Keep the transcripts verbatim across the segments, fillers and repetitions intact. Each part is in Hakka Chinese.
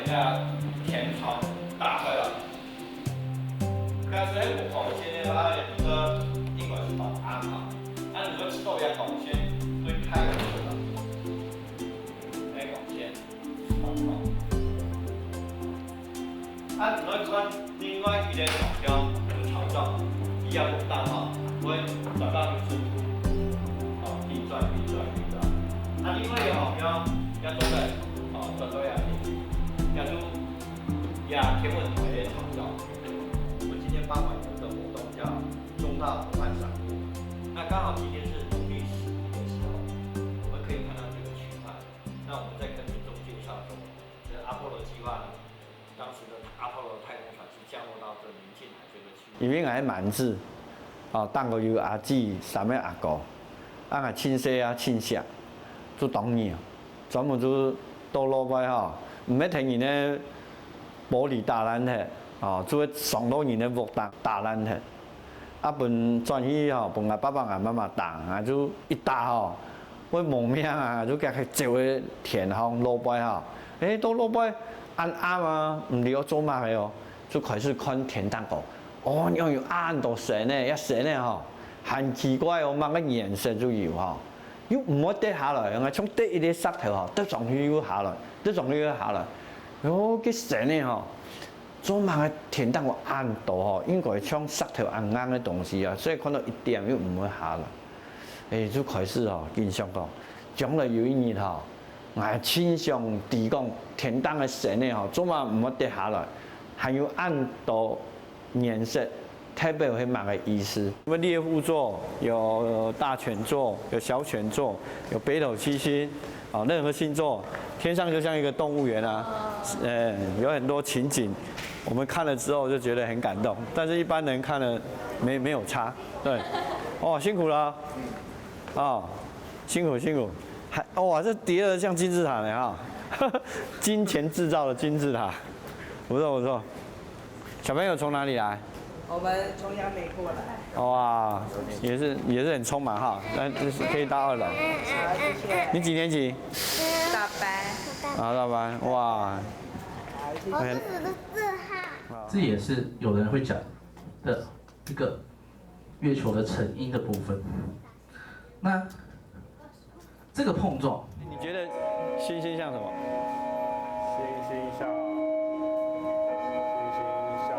个天窗打開了。假使係無光線个話，你个應該係當暗嘛。啊，你个做个光線對太陽去了，該光線當光。啊，你會看另外一個方向，有潮汐，佢也無打好，會轉到去深處，哦，運轉運轉運轉。啊，另外一個方向，也做得，哦，轉到也去，也就 呀，天文台个潮汐。我們今天傍晚有一個活動叫中大湖畔賞月。那剛好今天是農曆十五的時候，我們可以看到這個雲海。那我們再跟民眾介紹說，這個阿波羅計劃呢，當時的阿波羅太空船是降落到這臨近海這個區域。因為𠊎滿子，哦，當過有阿姊、三个阿哥，啊，𠊎盡細啊，盡惜，就當然，專門就到路背吼，毋係聽人个 玻璃打爛忒，哦，就會撞到人个屋頂打爛忒。啊，分轉去吼，分𠊎爸爸、𠊎媽媽打，啊，就一打吼，會無命啊，就遽遽走去天空路背吼。誒，到路背暗暗啊，毋知愛做麼个哦，就開始看天頂高。哦，仰有恁多星仔，這星仔吼，還奇怪哦，麼个顏色就有吼，又毋會跌下來，像跌一粒石頭吼，跌上去又下來，跌上去又下來。哦，該星仔吼， 做麼个天頂會恁多吼，應該像石頭恁硬个東西啊，所以看到一點又毋會下來。誒，就開始吼，緊想講，將來有一日吼，𠊎盡想知講天頂个星仔吼，做麼毋會跌下來，還有恁多顏色，代表係麼个意思？我們獵戶座有大犬座，有小犬座，有北斗七星， 哦，任何星座，天上就像一個動物園啊，呃，有很多情景，我們看了之後就覺得很感動，但是一般人看了沒，沒有差，對。哦，辛苦了，哦，辛苦辛苦，還，哇，這疊得像金字塔呢哈，金錢製造的金字塔，不錯不錯。 小朋友從哪裡來？我們從楊梅過來。哇，也是，也是很匆忙哈，那就是可以到二樓。好，謝謝。你幾年級？大班。啊，大班，哇。好，謝謝。OK。这也是有人会讲的一个月球的成因的部分。那 这个碰撞，你觉得星星像什么？星星像，星星像，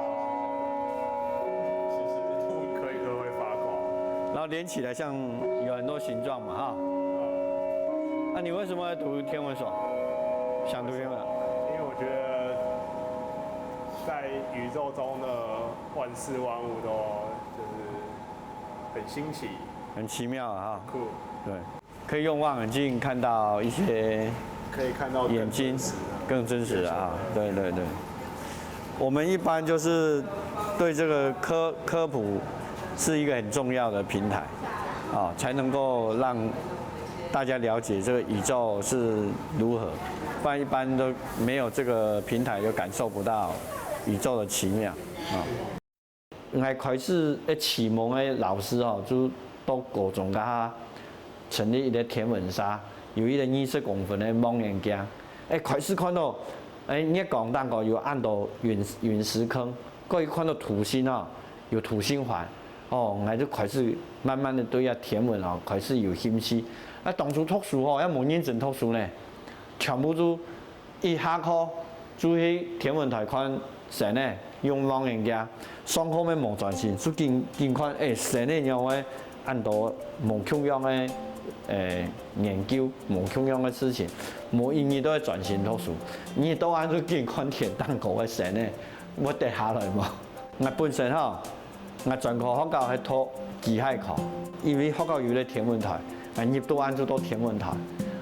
其实一颗一颗会发光。然后连起来像有很多形状嘛，哈。嗯。那你为什么要读天文所？想读天文？因为我觉得在宇宙中的万事万物都就是很新奇。很奇妙啊，哈。酷。对。 可以用望远镜看到一些可以看到更眼睛真实的更真实的啊，月球的对对对。我们一般就是对这个科，科普是一个很重要的平台，啊，才能够让大家了解这个宇宙是如何，不然一般都没有这个平台，就感受不到宇宙的奇妙，啊。 𠊎開始个啟蒙个老師吼，就到高中該下成立一个天文社，有一个二十公分个望遠鏡。誒，開始看到，誒，月光頂高有恁多隕，隕石坑，過去看到土星吼，有土星環。哦，𠊎就開始慢慢个對這天文吼，開始有興趣。啊，當初讀書吼，也無認真讀書呢，全部就 一下課就去天文台看星仔，用望遠鏡。上課乜無專心，就緊，緊看，誒，星仔仰會恁多無共樣个，誒，研究，無共樣个事情，無一日都會專心讀書。日到暗就緊看天頂高个星仔，會跌下來無？𠊎本身吼， 𠊎專科學校係讀機械科，因為學校有个天文台，𠊎入到暗就到天文台，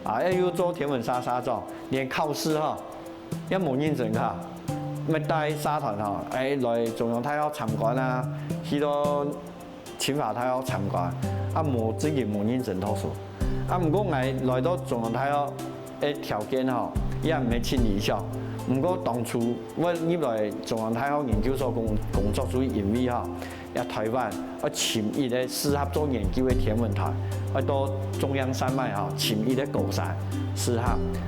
啊，又做天文社社長，連考試吼，也無認真考，乜帶社團吼，誒，來中央大學參觀啊，去到清華大學參觀，啊，無，真个無認真讀書。啊，毋過𠊎來到中央大學， 个條件吼，也毋係盡理想。毋過當初𠊎入來中央大學研究所工，工作，就因為吼，這台灣愛尋一个適合做研究个天文台，愛到中央山脈吼，尋一个高山適合。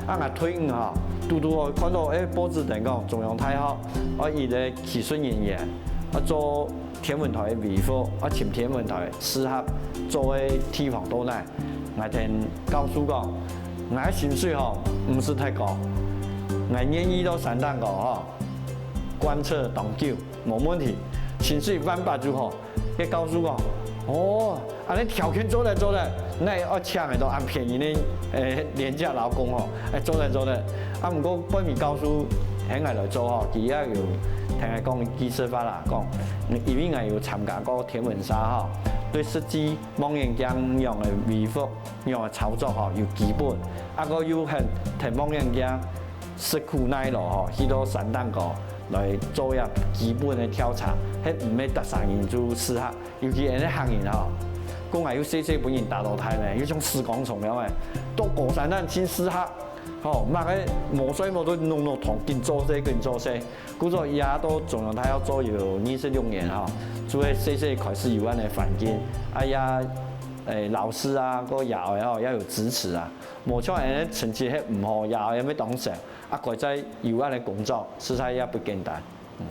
啊，𠊎退伍吼，堵堵好看到，欸，報紙登講中央大學，啊，一個技術人員，啊，做天文台个維護，啊，尋天文台適合做个地方到哪。𠊎同教授講，𠊎个薪水吼，毋使忒高，𠊎願意到山頂高吼，觀測當久，無問題，薪水萬八就好。該教授講，哦， 恁呢條件做得做得，哪會愛請个都恁便宜呢？欸，廉價勞工吼，欸，做得做得。啊，毋過背尾教授喊𠊎來做吼，佢也有同𠊎講一句說話啦，講，因為𠊎有參加過天文社吼，對實際望遠鏡仰个維護、仰个操作吼有基本，啊，過又喊同望遠鏡實苦耐勞吼，去到山頂高來做一基本个調查，係毋係逐儕人就適合。 尤其𠊎等客人吼，講𠊎又細細分人打到大呢，又像死光蟲樣仔，到高山頂盡適合，吼，麼个無睡無都弄弄堂緊做事緊做事。故所也到中央大學做有二十六年吼，就係細細開始有恁个環境，啊也，欸，老師啊，个爺哀吼也有支持啊，無像𠊎等成績係毋好，爺哀也當愁，啊，該再有恁个工作，實在也不簡單。嗯。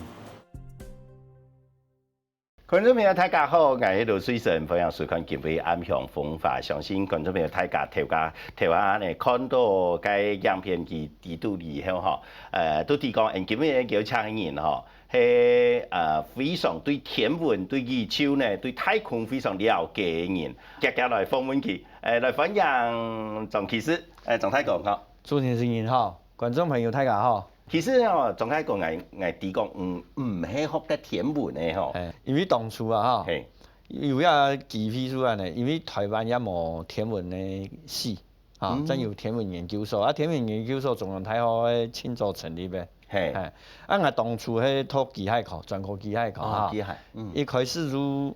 觀眾朋友，大家好，𠊎係盧水生，歡迎收看今晡日暗香風華。相信觀眾朋友大家頭下頭下呢看到該影片佢底肚裡吼，呃，都知講，𠊎今晡日邀請个人吼，係呃非常對天文、對宇宙呢、對太空非常了解个人，遽遽來訪問佢，呃，來歡迎張啟士，呃，張大哥，好。主持人好，觀眾朋友大家好。 其實哦，張大哥，𠊎𠊎知講，嗯，毋係學得天文个吼。欸，因為當初啊，吼，係。有一個機會係恁呢，因為臺灣也無天文个系，啊，嗯。正有天文研究所，啊，天文研究所中央大學个盡早成立个。係。欸，啊，𠊎當初係讀機械科，專科機械科，哦，哈。機械，嗯。一開始就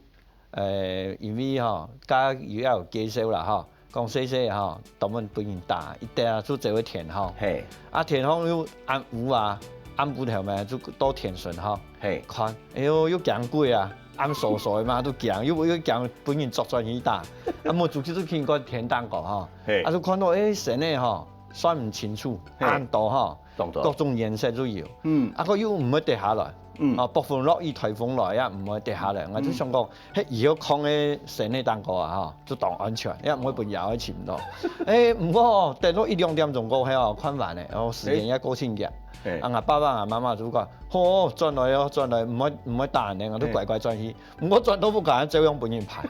呃，因為吼，該有也有介紹啦吼，講細細吼，當然分人打，一跌啊就走去田吼。係。啊，田吼又暗烏啊，暗晡頭嘛，就到田脣吼。係。看，哎喲，又驚鬼啊，暗趖趖个嘛，都驚，又又驚分人捉轉去打。啊，無出去就去看田頂高吼。係。啊，就看到，欸，星仔吼，算毋清楚，係。暗到吼，當多。各種顏色都有。嗯。啊，佢又毋會跌下來。 嗯。啊，暴風落雨、颱風來也毋會跌下來。𠊎就想講，係以後囥个星仔頂高啊，吼，就當安全，也毋會分爺哀尋到。欸，毋過等到一兩點鐘過後哦，看完了，哦，時間也過盡遽。欸。啊，𠊎爸爸、𠊎媽媽就講：「好，轉來哦，轉來，毋會毋會打人个，𠊎就乖乖轉去。」毋過轉到屋下，照樣分人拍。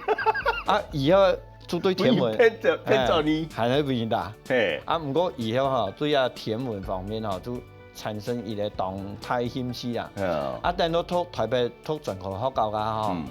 啊，以後就對天文，分人騙走，騙走你。欸，還係分人打。係。啊，毋過以後吼，對啊天文方面吼，就 產生一個當大興趣啊。嗯。啊，等到讀臺北讀專科學校个吼，嗯。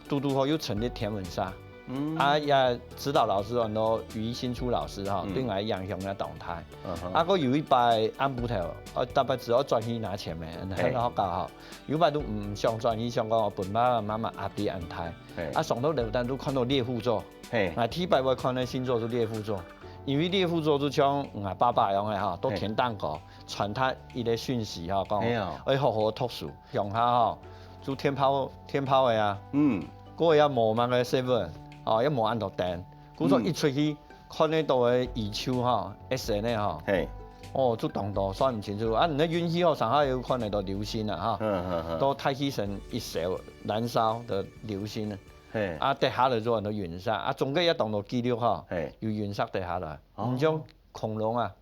堵堵好又成立天文社。嗯。啊，也指導老師安到余興初老師吼，嗯。對𠊎影響也當大。嗯哼。啊，過有一擺暗晡頭，呃，逐擺只愛轉去拿錢个，嘿。學校吼，有一擺都毋想轉去，想講分爸爸媽媽壓力恁大。嘿。啊，上到樓頂都看到獵戶座。嘿。𠊎第一擺會看个星座係獵戶座，因為獵戶座就像𠊎爸爸樣个吼，到嘿。天頂高。 傳達一個訊息吼，講，嘿哦。愛好好讀書。鄉下吼，就電炮，電炮个啊，嗯。過也無麼个seven，哦，也無恁多電。故所嗯。一出去，看得到个宇宙吼，會星个吼，嘿。哦，就當多，算毋清楚。啊，你个運氣好，上下又看得到流星啊，哈。嗯，嗯，嗯。到大氣層一燒，燃燒个流星啊。嘿。啊，跌下來就安到隕石，啊，中間也當多記錄吼，嘿。有隕石跌下來，哦。毋像恐龍啊，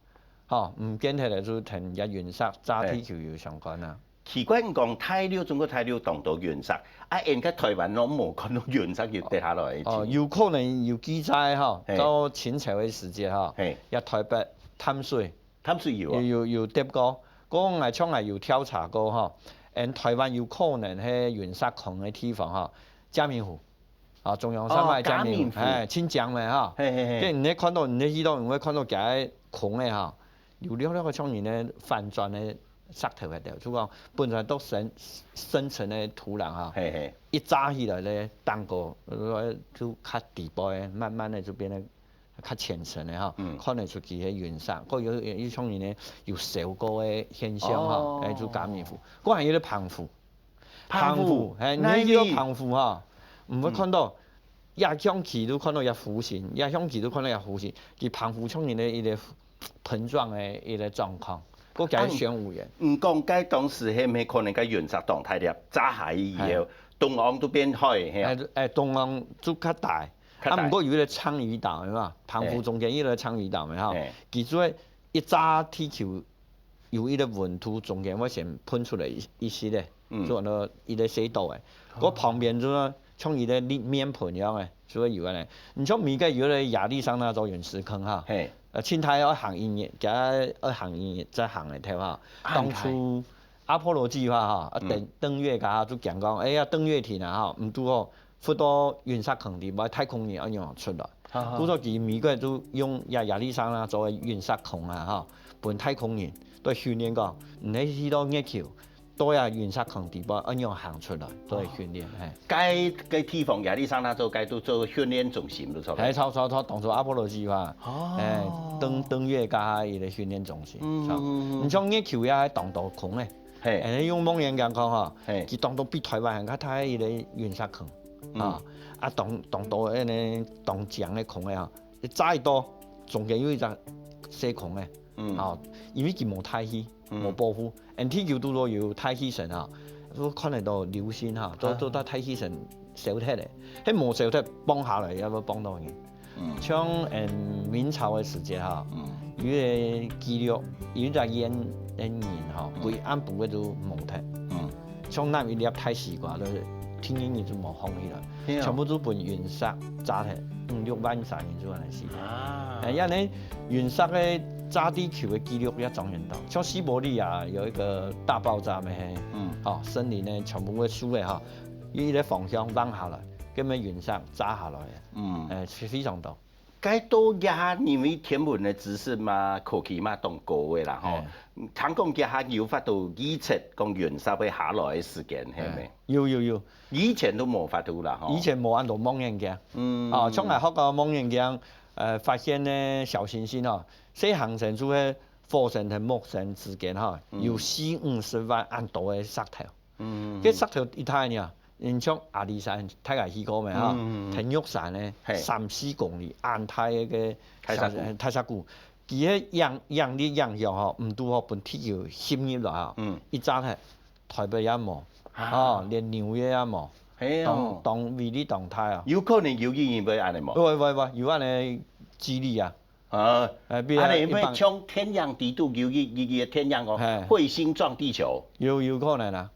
吼，毋見忒了就同這隕石炸地球有相關啊。嘿。奇怪，你講大陸，中國大陸當多隕石，啊，𠊎等臺灣都無看到隕石有跌下來个情形。哦，有可能有記載吼，嘿。到清朝个時節吼，嘿。這臺北淡水，淡水有啊。有，有，有跌過。過𠊎像𠊎有調查過吼，𠊎等臺灣有可能係隕石空个地方吼，嘉明湖。 啊，中央山脈个嘉明湖。哦，嘉明湖。哎，清江个哈。嘿，嘿，嘿。該你會看到，你會去到，你會看到佢个空个哈，有略略个像人个翻轉个石頭个，就講本來都深，深層个土壤哈，嘿，嘿。一炸起來咧，頂高，呃，就較底部个，慢慢个就變得較淺層个哈，嗯。看得出佢係隕石，過有，有像人个有燒過个現象哈，哦。哎，就嘉明湖。過還有一個澎湖，澎湖，澎湖，嘿，哪位？你去到澎湖哈，毋會看到，嗯。也向去都看到也弧形，也向去都看到也弧形，佢澎湖像人个一個膨脹个一個狀況。國家个選務員。你講該當時係毋係可能該雲石當大粒，炸下去以後，係。中央都變海，係啊。哎，哎，中央就較大。較大。啊，毋過有一個鯧魚島，有無？澎湖中間有一個鯧魚島，有無？係。其實一隻地球有一個溫度，中間會先噴出來一，一息个，嗯。就安到一個細島个。哦。該旁邊就像一個面盆一樣个。 所以有安呢。你像美國有个亞利桑那州隕石坑哈，嘿。呃，清代要行一年，加要行一年再行个，对吧？啊，当初阿波罗计划哈，啊，嗯。登，登月个哈，就讲讲，哎呀，登月艇啊哈，毋堵好，飞到陨石坑底，要太空人要仰出来。哈哈。故所其实美国就用亚，亚利桑那州个陨石坑啊哈，分太空人在训练讲，你去到月球， 到啊，陨石坑底部，仰行出来，做訓練，哦。嘿。該，該地方，亞利桑那州該都做訓練中心，就差不多。嘿，差不多，差不多，當初阿波羅計畫，哦。嘿，登，登月該一個訓練中心，嗯，差不多。嗯，嗯。你像月球也當多空个，嘿。哎，用望遠鏡看吼，嘿。佢當多比台灣還較大个一個隕石坑，嗯。啊，啊，當，當多个呢，當強个空个啊，再多，中間有一隻細空个，嗯。啊，因為佢無大氣， 嗯。無保護。𫣆地球肚肚有大氣層哈，就看得到流星哈，都，啊。都在大氣層消忒个。該無消忒，放下來，也會放到你。嗯。像，嗯，明朝个時節哈，嗯。有一個記錄，有一隻煙，煙人哈，嗯。歸暗晡个都無忒。嗯。像那一粒大西瓜，都天天日就無放起來。 係啊。全部都分隕石炸忒，五六萬儕人就恁樣死忒。啊。哎，恁樣隕石个炸地球个記錄也當多。像西伯利亞有一個大爆炸咩？嗯。哦，森林呢，全部个樹个哈，有一個方向橫下來，根本隕石炸下來个。嗯。哎，非，非常多。 該都也因為天文个知識嘛，科技嘛當高个啦吼。哎。聽講這下有法度預測講隕石會下來个時間，係無？哎，有，有，有。以前都無法度啦吼。以前無恁多望遠鏡。嗯。哦，像𠊎學校望遠鏡，呃，發現呢小行星哦，細行星就係火星同木星之間哈，嗯。有四五十萬恁多个石頭。 嗯。該石頭一大呢，你像阿里山，大家去過無哈？嗯，嗯，嗯。天玉山呢，嘿。三四公里，恁大个大石牯。大石牯，佢个影，引力影響吼，毋堵好分地球吸入來啊。嗯。一炸忒，台北也無，啊。哦，連紐約也無，嘿哦。當，當威力當大啊。有可能有人會恁樣無？會，會，會，有恁樣个機率啊。 啊，哎，比如恁樣會一般像電影底肚有一，一，一个電影哦，嘿。彗星撞地球。有，有可能啊。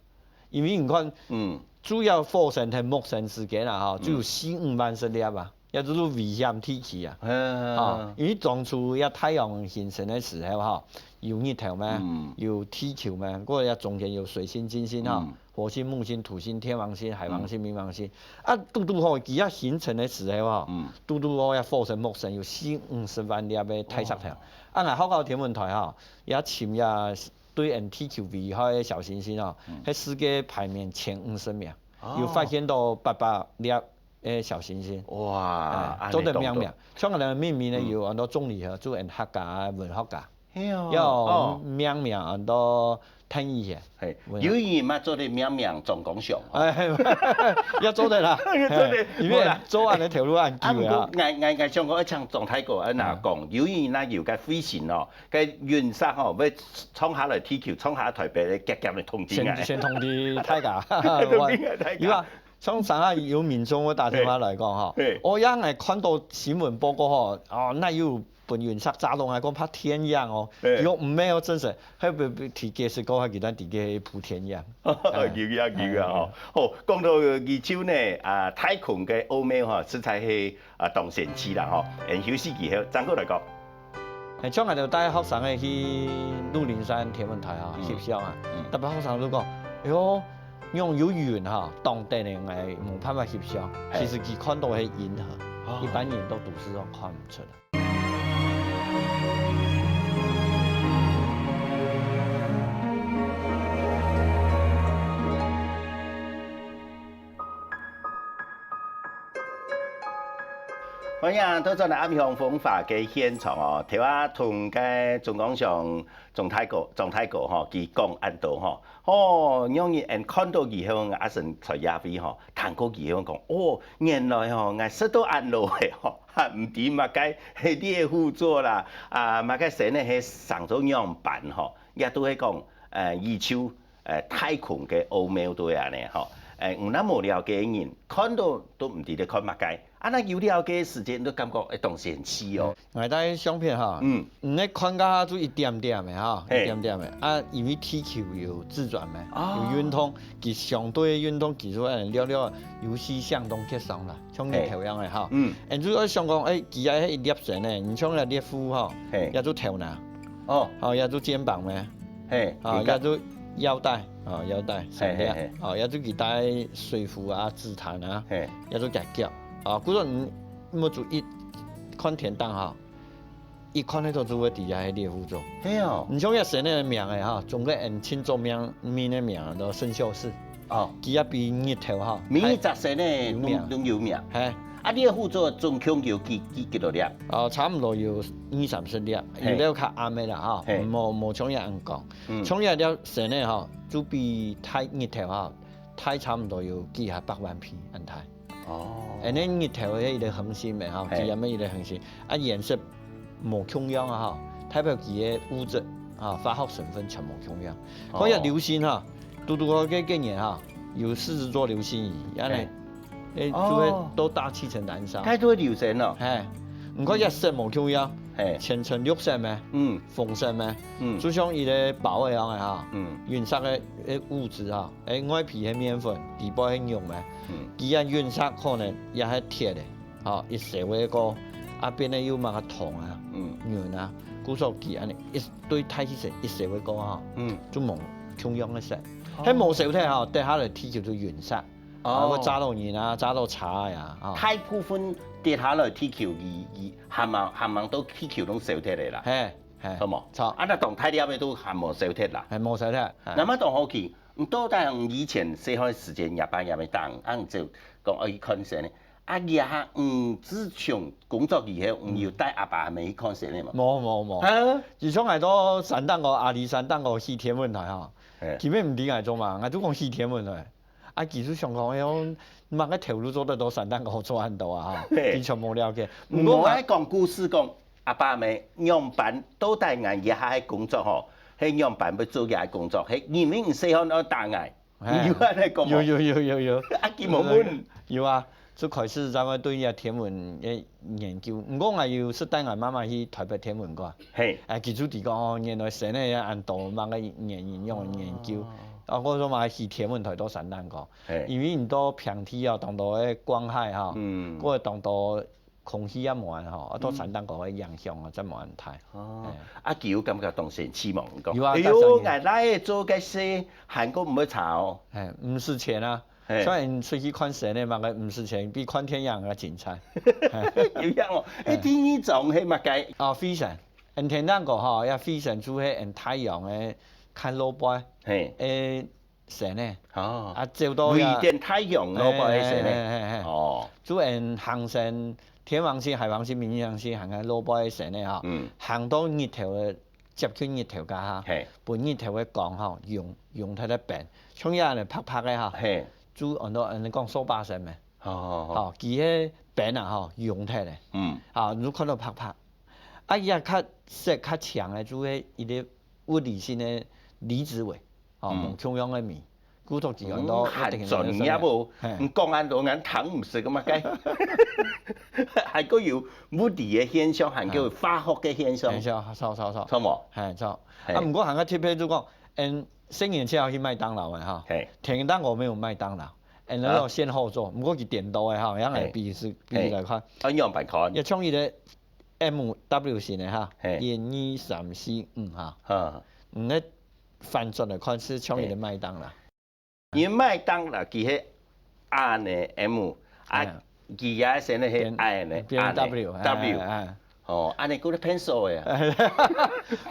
因為你看，嗯。主要火星同木星之間啊，吼，嗯。就有四五萬十粒啊，也就是危險地區啊。嗯。吼，因為當初這太陽形成个時候吼，有日頭嘛，嗯。有地球嘛，過了中間有水星、金星吼，嗯。 火星、木星、土星、天王星、海王星、嗯。冥王星。啊，堵堵好，佢也形成个時候吼，嗯。堵堵好，這火星、木星有四五十萬粒个大石頭。哦。啊，𠊎學校天文台吼，也尋這對𫣆地球危害个小行星吼，嗯。該世界排名前五十名，哦。有發現到八百粒个小行星。哇，哎，恁樣做得命名。當多。像𠊎等命名呢，嗯。有恁多眾里河，就𫣆客家文學家。 係哦。要哦。命名恁多定義个。嘿，有人嘛做得命名長江上哦。哎，要做得啦。做得，嘿，因為無啦。做恁樣个頭路恁久啊。啊，毋過𠊎，𠊎，𠊎想講，愛請莊大哥，啊，若講，嗯。有人若有个彗星哦，該隕石吼，會撞下來地球，撞下台北个，遽遽來通知𠊎。先，先通知大家。通知大家。有啊， 像上下有民眾會打電話來講吼，嘿。哦，呀，𠊎看到新聞報告吼，哦，哪有分隕石炸到，還講拍電影哦，嘿。佢講毋係哦，真實，該不，不，提解釋講，佢等直接拍電影。有啊，有啊，吼。哎。好，講到宇宙呢，啊，太空个奧妙吼，實在係，啊，當神奇啦，吼。𫣆休息以後，正過來講。 欸，像𠊎兜帶學生仔去鹿林山天文台啊，嗯。翕相啊，嗯。逐擺學生都講：「哎喲，仰有雲哈，擋等个，𠊎無辦法翕相。」嘿。其實佢看到个係銀河，哦。一般人到都市上看毋出來。 歡迎倒轉來暗香風華个現場哦，頭下同个鍾光祥鍾大哥，鍾大哥吼，佢講恁多吼，哦，讓人看到以後，阿神在這位吼，聽過以後講，哦，原來吼，𠊎食到恁老个吼，還毋知麼个係獵戶座啦，啊，麼个生个係生做仰般吼。也都係講，呃，宇宙，呃，太空个奧妙都係恁呢吼。呃，有那無了解个人，看到都毋知咧看麼个，啊，那有了解个時間，都感覺，欸，當神奇哦。𠊎帶相片哈，嗯。你看个就一點點个哈，嘿。一點點个。啊，因為地球有自轉嘛，哦。有運動，佢相對个運動技術，哎，了了，有時相當缺少啦，像日頭樣个哈。嘿。嗯。哎，就愛想講，哎，佢个一粒星呢，你像該獵戶哈，嘿。也就頭那。 哦。哦，也就肩膀咩？嘿，哦，肩胛。也就腰帶，哦，腰帶，嘿，嘿，嘿。哦，也就佢戴水壺啊、紫檀啊，嘿。也就夾腳。哦，故所你，你目珠一看天頂哈，一看該就知會知係獵戶座。嘿哦。你像該星个名个哈，中國人慶祝名，名个名都生肖四。 哦。佢也比日頭哈，每一隻星呢，有名。攏，攏有名。嘿。啊，獵戶座總共有幾，幾，幾多粒？哦，差毋多有二三十粒，嘿。有兜較暗个啦哈，嘿。無，無像樣恁光。嗯。像這粒星呢哈，就比大日頭哈，大差毋多有幾下百萬倍恁大。哦。恁呢日頭係一個恆星嘛哈，嘿。佢也係一個恆星，啊，顏色 無共樣啊哈，代表佢个物質啊，化學成分全無共樣。哦。看這流星哈，拄拄好該，該年哈，有獅子座流星雨，恁呢，嘿。欸，哦。就會到大氣層燃燒。太多流星了。嘿，你看這色無共樣，嘿。淺層綠色咩？嗯。紅色咩？嗯。就像一個寶一樣个哈，嗯。隕石个，欸，物質哈，欸，外皮係麵粉，底背係肉咩？嗯。佢个隕石可能也係鐵个。 吼，一燒會過，啊，變到有麼个銅啊、嗯。銀啊，故所佢恁呢一對大氣層一燒會過吼，嗯。就無共樣个色。哦。該無燒忒吼，跌下來地球就隕石，哦。啊，會炸到人啊，炸到車啊，吼。大部分跌下來地球，佢，佢還吂，還吂到地球攏燒忒个啦。嘿，嘿。著無？著。啊，該當大粒个都還無燒忒啦。還無燒忒，嘿。那麼當好奇， 你到底以前細漢个時間，若爸若姆帶，恁就講愛去看星呢？啊，這下，嗯，自從工作以後，你有帶阿爸阿姆去看星呢無？無，無，無。啊？自從𠊎到山頂高，阿里山頂高去天文台吼，嘿。佢乜毋知𠊎做麼，𠊎就講去天文台。啊，佢就想講，哎喲，麼个頭路做得到山頂高做恁多啊，吼，嘿。佢全無了解。毋過𠊎講故事講， 阿爸阿姆仰般，到底𠊎這下个工作吼，係仰般愛做這个工作，係因為你細漢愛帶𠊎，嘿。你有恁呢講無？有，有，有，有，有。啊，佢無問。有啊，就開始正會對這天文个研究。毋過𠊎有識帶𠊎媽媽去台北天文館。嘿。啊，佢就知講，哦，原來星仔恁多，麼个原因用研究。哦。啊，𠊎做麼个去天文台到山頂高。嘿。因為你到平地啊，當多个光害哈，嗯。或者當多 空氣也無恁好，啊，到山頂高个影響啊，真無恁大。哦。哎。啊，佢有感覺當神奇無？你講，有啊，哎喲，當然。𠊎來做个事，還過毋會差哦。哎，毋使錢啊。嘿。雖然出去看星仔嘛，該毋使錢，比看電影還精彩。有影哦。哎，哎。第二種係麼个？哦，飛星。𠊎天頂高吼，這飛星就係𠊎太陽个較落背。嘿。哎， 星仔。哦。啊，照到呀。圍等太陽落背个星仔。嘿，嘿，嘿，嘿。哦。就𠊎行星，天王星、海王星、冥王星，行个落背个星仔哈。嗯。行到日頭个，接近日頭該下，嘿。分日頭个光吼，融，融忒个邊，像這恁白白个哈。嘿。就安到𠊎講掃把星咩。好，好，好。好，佢个邊啊吼，融忒个。嗯。好，你就看到白白。啊，這較色較強个，就係一個 物理性个離子微，吼，嗯。無共樣个微。故所佢安到，嗯，還專業哦。嘿。你講恁多，𠊎聽毋識个麼个。還過有物理个現象，還過有化學个現象。現象，著，著，著。著無？嘿，著。嘿。啊，毋過還較特別就講，嗯，十年前去麥當勞个哈，嘿。天頂高無有麥當勞，嗯，那種先後座，毋過佢顛倒个哈，樣來比是，嘿。比來看。嘿。啊，樣般看？也像一個 M W型个哈，嘿。一、二、三、四、五哈。哈。嗯，該反轉來看係像一個麥當勞。嘿。因為麥當勞佢係N个M，啊，哎呀。佢也係那係變，N个，變N个W，W。哎，哎。哦，恁呢，佢个pencil个啊。哎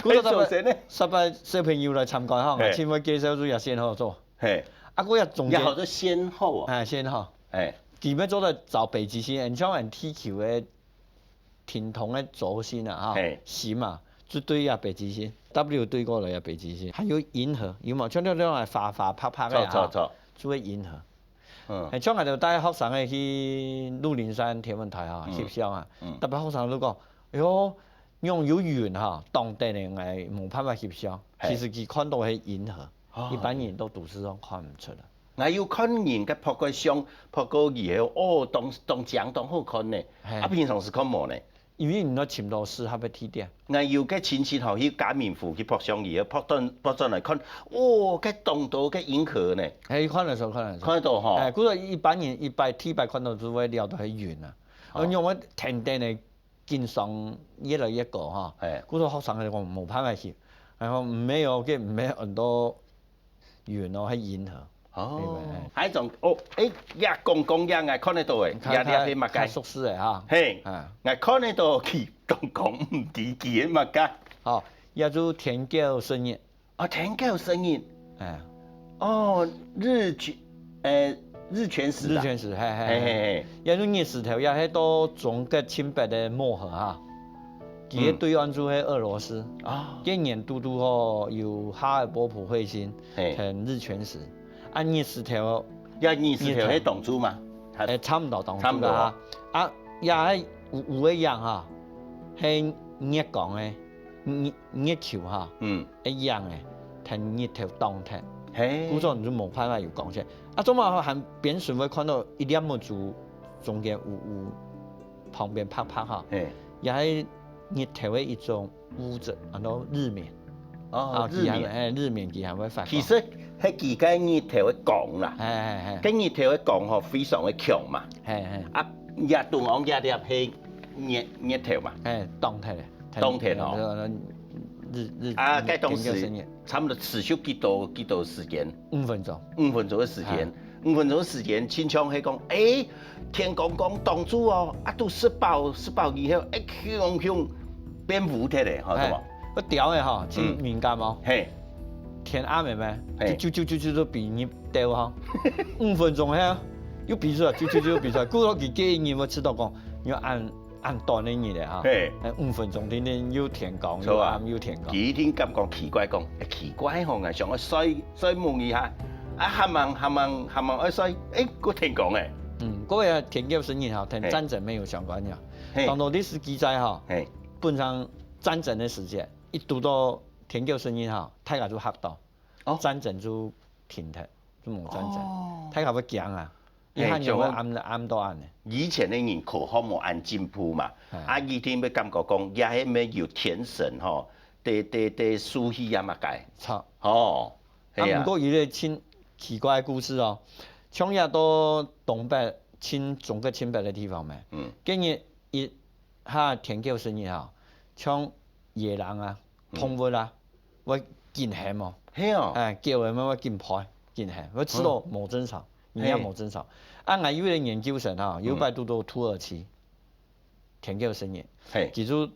，pencil先呢。十八小朋友來參觀哈，嘿。請問介紹就也先後座。嘿。啊，佢也中間。也好做先後哦。哎，先後。哎。佢乜做得找北極星，很像很地球个 停動个軸心啊，哈，嘿。心啊，就對啊北極星，W對過來啊北極星，還有銀河，有無？像那種啊花花白白个啊，著，著，著。就係銀河。嗯。嘿，像𠊎就帶學生仔去鹿林山天文台啊，嗯。翕相啊，嗯。特別學生都講，哎喲，仰有雲哈，擋等个，𠊎無辦法翕相。嘿。其實佢看到係銀河，哦。一般人到都市上看毋出來。𠊎有看人个拍過相，拍過以後，哦，當，當靚，當好看呢。嘿。啊，平常時看無呢？因為你愛尋到適合个地點。𠊎有个親戚吼，去嘉明湖去拍相以後，拍轉，拍轉來看，哦，該當多个銀河呢。嘿，看得出，看得出。看得到吼。哎，故所一般人一擺，第一擺看到就會料到係雲啊。哦。因為天頂个景象越來越高哈。嘿。故所學生就講無辦法去，然後毋係哦，該毋係很多雲哦，係銀河。哦，對不對？還有一種，哦，哎，呀，光光呀，𠊎看得到誒，呀，你係麼个？較熟悉誒哈。嘿，啊。𠊎看得到佢，光光毋知佢係麼个。哦，也就天狗食日。哦，天狗食日。哎。哦，日全，誒，日全食啊。日全食，嘿，嘿，嘿，嘿。嘿。也就日時頭，也係到中國清北个漠河哈。佢个對岸就係俄羅斯。嗯。啊。該年拄拄好有哈爾波普彗星，嘿。同日全食。 啊，日時頭，呀，日時頭係當晝嘛？誒，差毋多當晝啦哈。差毋多。啊，也係有，有个影哈，係月光个，月，月球哈，嗯。个影誒，同日頭擋忒。嘿。故所你就無辦法有光線。啊，做麼還邊脣會看到一粒目珠中間有，有旁邊白白哈，嘿。也係日頭个一種 物質，安到日冕。哦，啊，日冕。佢還，哎，日冕佢還會發光。其實，係佢个日頭个光啦。哎，哎，哎。該日頭个光吼，非常个強嘛。哎，哎。啊，也中央這粒係日，日頭嘛。哎，擋忒咧。擋忒吼。日，日，啊，該當時，天狗食日。差不多持續幾多，幾多時間？五分鐘。五分鐘个時間。哎。 五分鐘時間，親像係講，誒，天光光當晝哦，啊，都食飽，食飽以後，誒，雄雄變烏忒咧，吼，嘿，著無？該鳥仔吼，真敏感哦。嗯。嘿。天暗个咩？嘿。啾啾啾啾啾，就比你鳥吼。五分鐘後，又飛出來，啾啾啾又飛出來。故所佢建議你愛知道講，你愛按 恁短个日仔哈，嘿。哎，五分鐘定定又天光，著啊。又暗又天光。佢一定感覺奇怪，講，哎，奇怪吼，𠊎想愛睡，睡目一下，啊，還吂，還吂，還吂愛睡，哎，過天光誒。嗯，各位啊，天狗食日哈，同，嘿。戰爭沒有相關的。嘿。當多歷史記載哈，嘿。本上戰爭个時節，一堵到天狗食日哈，大家就嚇到。 哦。戰爭就停忒，就無戰爭。哦。大家會驚啊，嘿，一下人會暗，就暗到恁呢。以前个人科學無恁進步嘛，哎。啊，一定會感覺講，也係乜有天神吼，在，在，在守護啊麼个。著。吼，啊，係啊。毋過有一個真奇怪个故事哦，像也到東北，清，中國清北个地方咩，嗯。今日一下天狗食日吼，像野狼啊，嗯。動物啊， 會緊喊哦。係哦。哎，狗仔乜會緊吠，緊喊，會知道無正常，嗯。人也無正常。嘿。啊，𠊎有一個研究生啊，有一擺堵到土耳其，嗯。天狗食日，嘿。佢就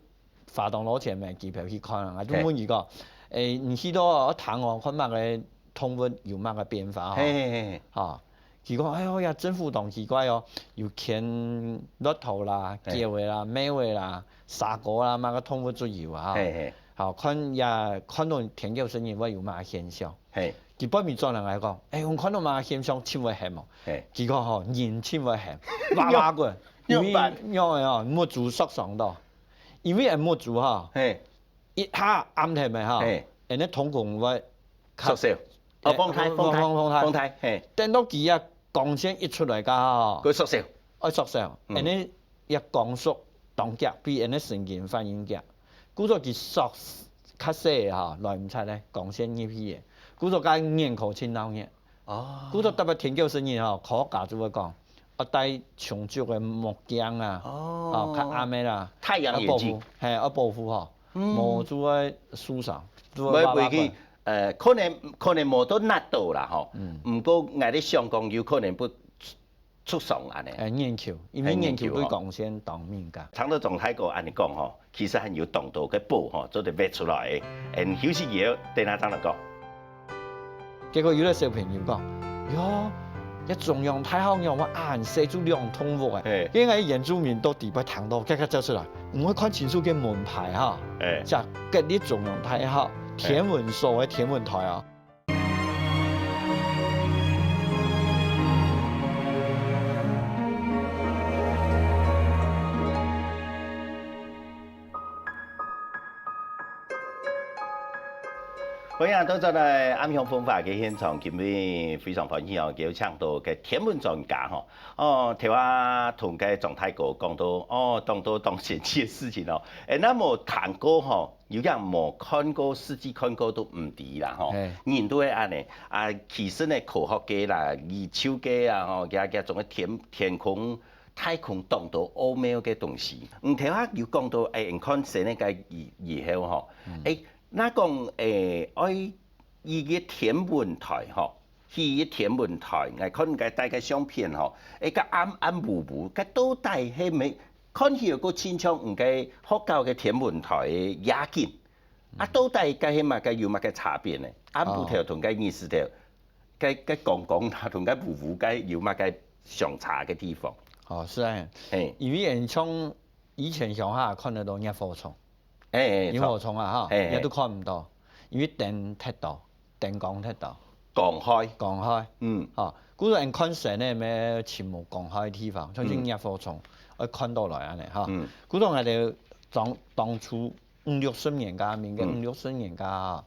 花當多錢買機票去看啊，𠊎就問佢講，嘿。哎，你去到哦，聽哦，看麼个動物有麼个變化哦。嘿，嘿，嘿。啊， 佢講：「哎喲呀，政府當奇怪哦，有牽駱駝啦、嘿。狗仔啦、貓仔啦、蛇哥啦，麼个動物都有啊。」嘿，嘿。好，看也，看到天狗食日會有麼个現象。嘿。佢背尾轉來𠊎講：「哎，你看到麼个現象盡會喊哦？」嘿。佢講吼，人盡會喊，哇哇滾，仰般？因為仰仔哦，目珠受傷到，因為𠊎目珠哈，嘿。 一下暗忒个哈，嘿。恁呢瞳孔會較，縮小。哦，放大，哎，放大，放，放大。放大，嘿。等到佢个光線一出來个吼，佢縮小。愛縮小，嗯。恁呢个光速當遽，比恁呢神經反應遽。故所佢縮較細个吼，來毋掣咧，光線入去个。故所該眼科盡鬧熱。 哦。故所特別天狗食日吼，科學家就會講，愛戴充足个目鏡啊，哦。哦，較暗个啦，太陽眼鏡。愛保護，嘿，愛保護吼，嗯。無就會受傷，就會會，會去，哇哇滾。呃，可能，可能無到焫到啦吼，嗯。毋過𠊎咧想講，有可能會受傷恁呢。哎，眼球，因為眼球吼。哎，眼球對光線當敏感。聽到鍾大哥恁呢講吼， 其實還有當多个寶吼，做得挖出來个。嗯，休息以後，等下正來講。結果有個小朋友講：「喲，這中央大學仰會恁細就兩棟屋誒？」嘿。因為原住民到底背聽到，遽遽走出來，毋會看清楚个門牌哈。嘿。這隔離中央大學天文所个天文台啊。嘿。歡迎倒轉來暗香風華个現場，今日非常歡喜哦，邀請到个天文專家吼，哦，頭下同个張大哥講到，哦，當多當神奇个事情哦，誒，該無聽過吼，有影無看過，實際看過都毋知啦吼。人都會恁呢啊，其實呢，科學家啦、宇宙家啊吼，佢佢總个天天空、太空當多奧妙个東西。嗯，頭下有講到，誒，你看星个以以後吼，誒， 若講誒，愛一个天文台吼，起一个天文台，𠊎看該大个相片吼，誒，該暗暗烏烏，該到底係毋係看起來个親像毋該學校个天文台个夜景？啊，到底該係麼个有麼个差別呢？暗晡頭同該日時頭，該該光光啊，同該烏烏該有麼个相差个地方？哦，係啊，嘿，因為像以前鄉下看得到螢火蟲。 誒，螢火蟲啊哈，嘿，嘿，也都看毋到，因為燈忒多，燈光忒多，光害，光害，嗯，哈，故所𠊎看星呢，愛尋無光害个地方，像係螢火蟲，愛看到來恁呢哈。故所𠊎兜當當初五六十年代，民國五六十年代哈，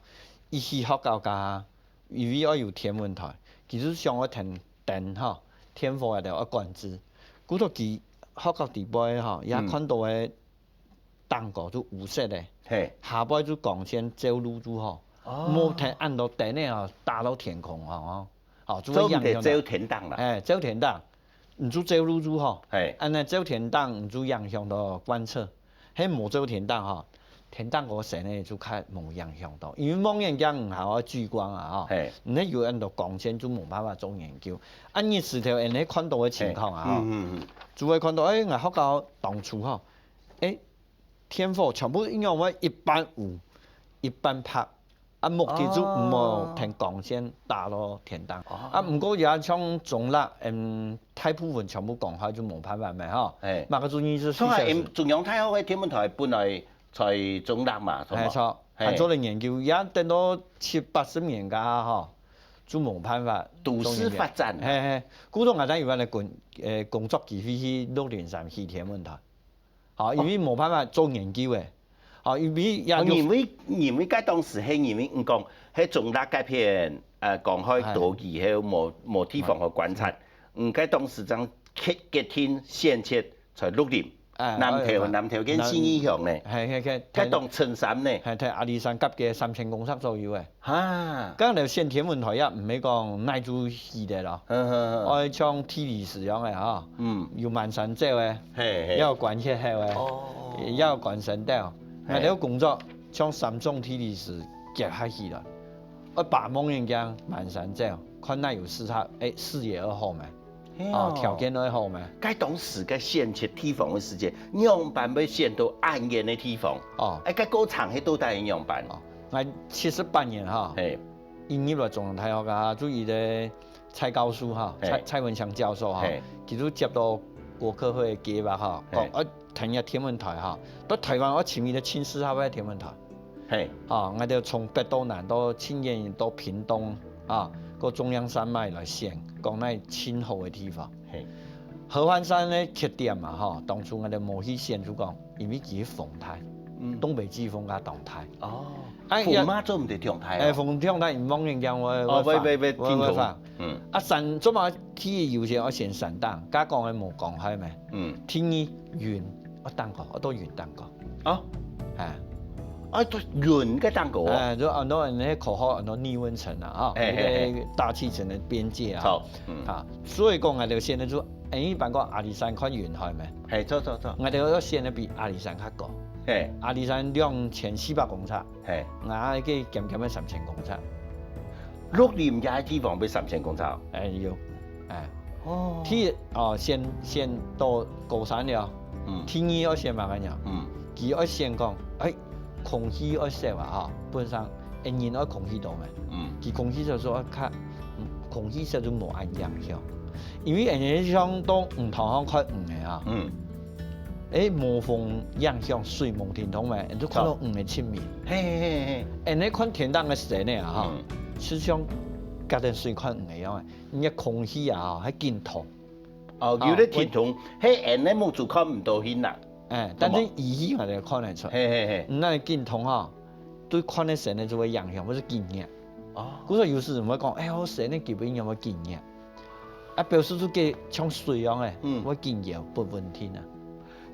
一起學校个，因為愛有天文台，其實想愛添燈哈，電火个愛管制，故所佢學校底背哈，也看到个 頂高就烏色个，嘿，下背就光線照路就好，莫忒恁多燈个哦，打到天空哦，哦，就會影響到。照天頂啦。哎，照天頂，毋就照路就好，嘿，恁呢照天頂毋就影響到觀測，係無照天頂吼，天頂个星呢就較無影響到，因為望遠鏡毋好聚光啊吼，嘿，你有恁多光線就無辦法做研究。啊，日時頭恁呢看到个情況啊吼，嗯嗯嗯，就會看到，哎，𠊎學校當初吼，哎， 電火全部應用為一半烏、一半白，啊，目的就毋好忒光線打到天頂。啊，毋過也像中壢，嗯，大部分全部光害就無辦法咩吼。哎，麼个主意係？像啊，中央大學个天文台本來在中壢嘛，係無？哎，著，還做了研究，也等到七八十年代吼，就無辦法。都市發展。嘿嘿，故所𠊎等有恁个工，呃，工作機會去鹿林山起天文台。 吼，因為無辦法做研究誒。吼，因為也有，因為因為該當時係因為你講，係中壢該片，呃，光害多以後，無無地方好觀察，嗯，該當時正決決定選擇在鹿林，南投南投跟信義鄉呢，係係係，該當深山呢，係，在阿里山隔个三千公尺左右誒。 哈，該𠊎兜選天文台也毋係講哪就起个咯，愛像地理師樣个吼，嗯，有滿山走个，嘿嘿，也有觀月口个，哦，也有觀星斗。𠊎兜工作像三種地理師結合起來，愛揹望遠鏡滿山走，看哪有適合，誒，視野愛好無？ 哦，條件愛好嘛。該當時个選擇地方个時節，仰般會選到恁遠个地方？哦，哎，該過程係到底係仰般？哦，𠊎七十八年哈，嘿，一入來中央大學啊，就一个蔡教授哈，蔡蔡文祥教授哈，佢就接到國科會个計畫哈，講愛跈這天文台哈，到台灣愛尋一个盡適合个天文台。 嘿，啊，𠊎兜從北到南，到盡遠到屏東啊，過中央山脈來選，講哪盡好个地方。嘿，合歡山个缺點嘛，吼，當初𠊎兜無去選，就講因為佢風大，東北季風較當大。哦，哎，風嘛做毋得當大哦。哎，風當大，你望遠鏡會哦，會會會會會會會，嗯，啊，山做麼地有些愛選山頂，剛講个無光害咩？嗯，第二雲愛頂高，愛到雲頂高。 哦，哎，啊，都雲个頂高哦。哎，就安到那科學安到逆溫層啊，哈，哎哎哎，那个大氣層的邊界啊，好，嗯，啊，所以講啊，就現在就，哎，一般講阿里山看雲海咩？哎，著著著，𠊎兜要選的比阿里山較高，哎，阿里山兩千四百公尺，哎，𠊎个減減个三千公尺。 鹿林這个地方愛三千公尺哦。哎，有，哎，哦，第一哦，先先到高山了，嗯，第二愛先慢慢樣，嗯，佢愛先講，哎，空氣愛少啊哈，本身，哎，人愛空氣多嘛，嗯，佢空氣少就愛較，嗯，空氣少就無恁影響，因為人家像到魚塘上看魚个啊，嗯。 哎，無風影響水無停動咩，你就看到魚个親面。嘿嘿嘿嘿。哎，你看天頂个星仔啊，哈，就像隔等水看魚个樣仔，你个空氣啊，哈，還緊通。哦，有个停通，嘿，俺个目珠看毋到去哪。哎，但是儀器嘛，就看得出。嘿嘿嘿。那緊通哈，對看个生个就會影響，或者經驗。哦。故所有時毋會講，哎，𠊎生个基本有無經驗？啊，表示就个像水樣个，嗯。會經驗不穩定啊。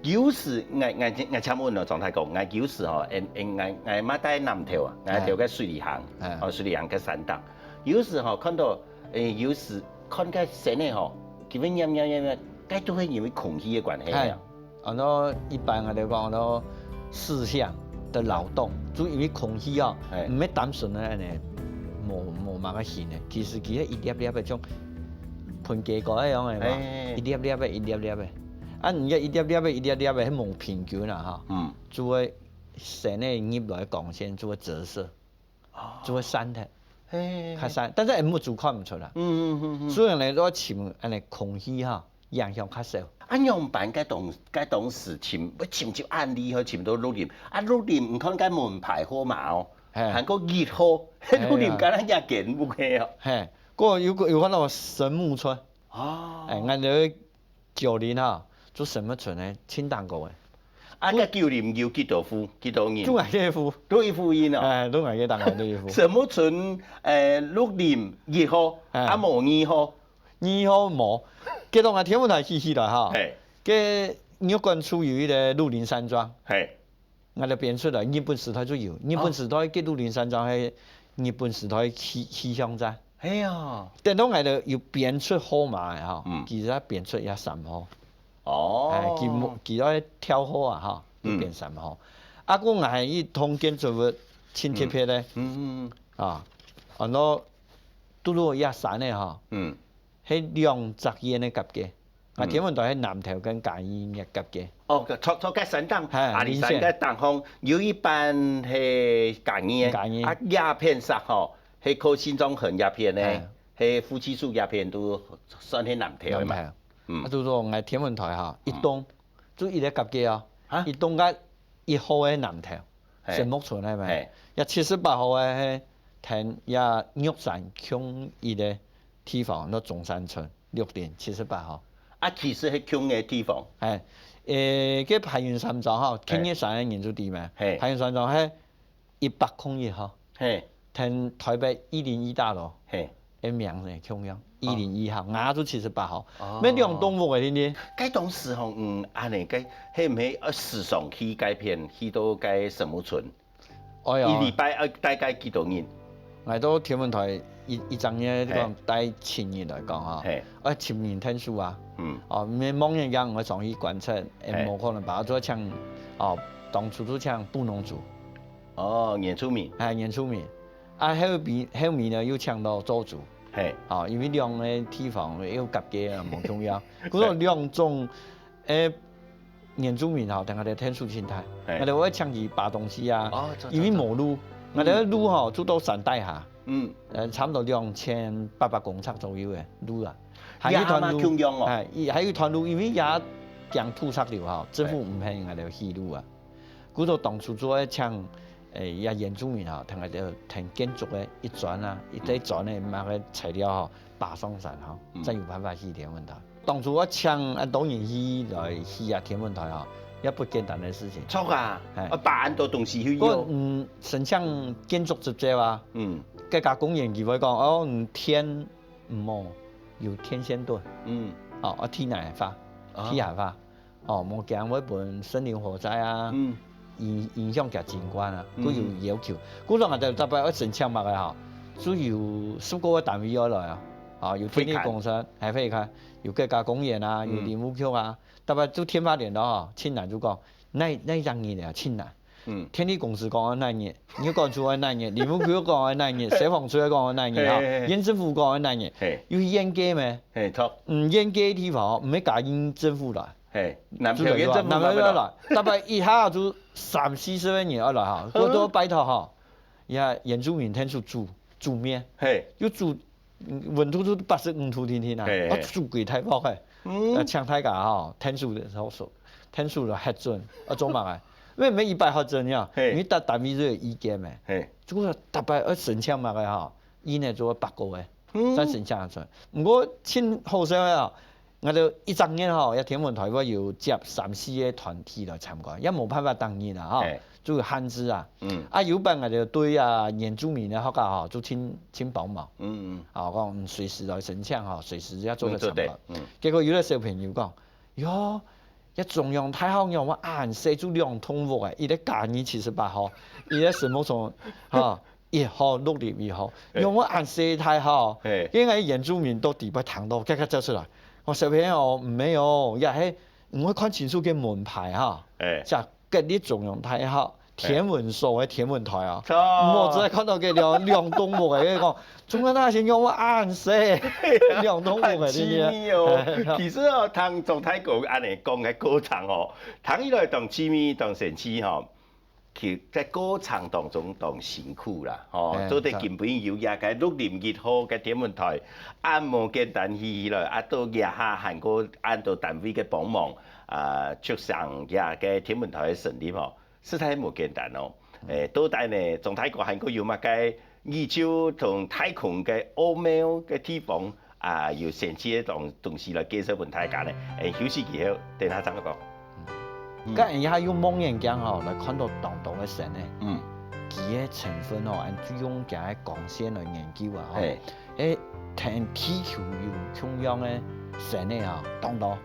有時，𠊎，𠊎，𠊎請問哦，張太公，𠊎有時吼，𠊎，𠊎，𠊎，𠊎嘛在南投啊，𠊎頭个水里行，哎。哦，水里行个山頂，有時吼看到，誒，有時看个生个吼，佢會黏黏黏黏，該都係因為空氣个關係啊。哎。 安到一般个來講，安到四象个勞動，就因為空氣哦，嘿。毋係單純个安尼，無，無麼个形个，其實佢係一粒粒个，像噴雞膏一樣个嘛，嘿。一粒粒个，一粒粒个。啊，你這一粒粒个，一粒粒个，係無平均啦哈，嗯。就會生个入來光線就會折射。 哦。就會散忒，嘿。較散，但是𫣆目珠看毋出啦。嗯，嗯，嗯，嗯。所以呢，愛尋安尼空氣哈，影響較少。啊，仰般該當，該當時尋，愛尋就恁厲害，尋到綠林。啊，綠林，你看該門牌號碼哦，嘿。還過一號，嘿啊。綠林敢若也見毋起哦。嘿，過有個，有看到神木村。哦。哎，𫣆兜九零哈，做神木村个，盡當高个。啊，該九零有幾多戶，幾多人？就𠊎个戶。都一戶人哦。哎，都𠊎个，當然都一戶。神木村，誒，綠林一號，哎。啊，無二號。二號無，該當啊，天文台起起來哈。嘿。該玉管處有一個綠林山莊。嘿。 𠊎兜編出來，日本時代就有。日本時代个綠林山莊係日本時代氣，氣象站。係啊。等到𠊎兜有編出號碼个吼，嗯。其實佢編出也三號。哦。哎，佢無，佢愛跳號啊吼，就嗯。編三號。啊，故𠊎還有一棟建築物，盡特別个。嗯，嗯，嗯。啊，安到堵堵這山个吼，嗯。係兩隻縣个交界。 啊，嗯。天文台係南投跟嘉義个交界。哦，著，著該山頂，嘿，阿里山个頂項，有一半係嘉義个，嘉義。啊，這片石吼，係靠新莊橫這片呢，嘿。係福氣樹這片都算係南投个嘛。南投。嗯。啊，就係講𠊎天文台哈，一棟，嗯。就一個交界哦，啊？一棟个一號个南投，嘿。神木村个嘛，嘿。也七十八號个係，同這玉山共一個地方，安到中山村。 綠林七十八號。啊，其實係共个地方。哎，誒，該排雲山莊吼，嘿。共个山个人就知嘛。嘿。排雲山莊係一百空一號。嘿。同台北一零一大樓。嘿。个名呢，共樣，哦。一零一號，𠊎就七十八號。哦。乜兩棟屋个，定定。該當時吼，嗯，安尼，該，係毋係，呃，時常去該片，去到該神木村？ 哎喲。一禮拜愛帶該幾多人？𠊎到天文台一，一隻月講，嘿。帶七日來講吼，嘿。愛尋人𢯭手啊。嗯。哦，毋係望遠鏡，𠊎上去觀測，嘿。也無可能吧？就請，哦，當初就請布農族。哦，原住民。哎，原住民。啊，後面，後面呢，又請到鄒族。嘿。哦，因為兩個地方又交界啊，無重要。故所兩種 誒，原住民吼，同𠊎兜𢯭手盡大，嘿。𠊎兜會請佢扒東西啊，哦，著，著，因為無路，𠊎兜个路吼，就到山底下，嗯。呃，差不多兩千八百公尺左右个路啊。還有一段路，也還蠻共樣哦。哎，還有一段路，因為也驚土石流吼，政府毋肯𠊎兜起路啊。故所當初就愛請，誒，也原住民吼，同𠊎兜，同建築个一磚啊，一堆磚个，麼个材料吼， 扒上山吼，嗯。正有辦法起天文台。當初𠊎請恁多人去來起啊天文台吼，也不簡單个事情。著啊，嘿。愛扒恁多東西去用。毋過，嗯，申請建築執照啊，嗯。該家公園佢會講，哦，你電毋好，有電線盾。嗯。哦，啊，地泥化，哦。地下化。 哦，無驚會分森林火災啊，嗯。影，影響佢景觀啊，嗯。佢有要求。故所𠊎兜逐擺愛申請麼个吼，就有十個个單位愛來啊，啊，有電力公司，會館。還會館，有國家公園啊，有嗯。林務局啊，逐擺就電話聯絡吼，盡難就講，哪，哪一隻日啊，盡難。嗯。電力公司講愛哪日，你管處愛哪日，林務局講愛哪日，消防處講愛哪日吼，嘿，嘿，嘿。縣政府講愛哪日，嘿。有去驗過無？嘿，著。嗯，驗過个地方吼，毋係嘉義縣政府來。 嘿，南投縣政府南投縣來，逐擺一下就三四十個人愛來吼，嗯。𠊎都拜託吼，也原住民𢯭手煮，煮麵，嘿。又煮，嗯，溫度就八十五度定定啊，嘿，嘿。啊，煮幾大鑊个，嗯。啊，請大家吼，𢯭手个時候，𢯭手就核准，啊，做麼个？因為每一擺核准呀，嘿。因為逐單位都有意見嘛，嘿。就講逐擺愛申請麼个吼， 一年做八個月，嗯。正申請出。毋過盡好笑个啊， 𠊎兜一隻月吼，這天文台會有接三四個團體來參觀，也無辦法逐日啦吼，就限制啊。啊有擺𠊎兜對啊原住民个學校吼，就盡盡幫忙。啊講隨時來申請吼，隨時也做得參觀。結果有個小朋友講：「喲，這中央大學仰會恁細，就兩棟屋仔，一個嘉義七十八號，一個石門吼，一號、六立一號，仰會恁細大學？」因為原住民都知會聽到，遽遽走出來。講：「小朋友，毋係哦，這係你愛看清楚該門牌哈，寫國立中央大學天文所个天文台啊，毋好只看到該兩兩棟屋仔，講中央大學仰會恁細，兩棟屋仔，奇妙哦。」其實哦，聽鍾大哥恁樣講个過程哦，聽起來當奇妙、當神奇吼。 其實過程當中當辛苦啦，吼，做得今晡日有這個六立一號个天文台，恁無簡單起來，啊到這下還過恁多單位个幫忙，啊促成這個天文台个成立吼，實在無簡單哦。誒，到底呢，鍾大哥還過有麼个研究同太空个奧妙个地方？ 啊有神奇个東東西來介紹分大家呢。誒，休息以後，等下正來講。該𠊎這下用望遠鏡吼，來看到當多个星仔。嗯，佢个成分吼，恁就用佢个光線來研究啊吼。誒，誒，同地球有共樣个星仔吼，當多。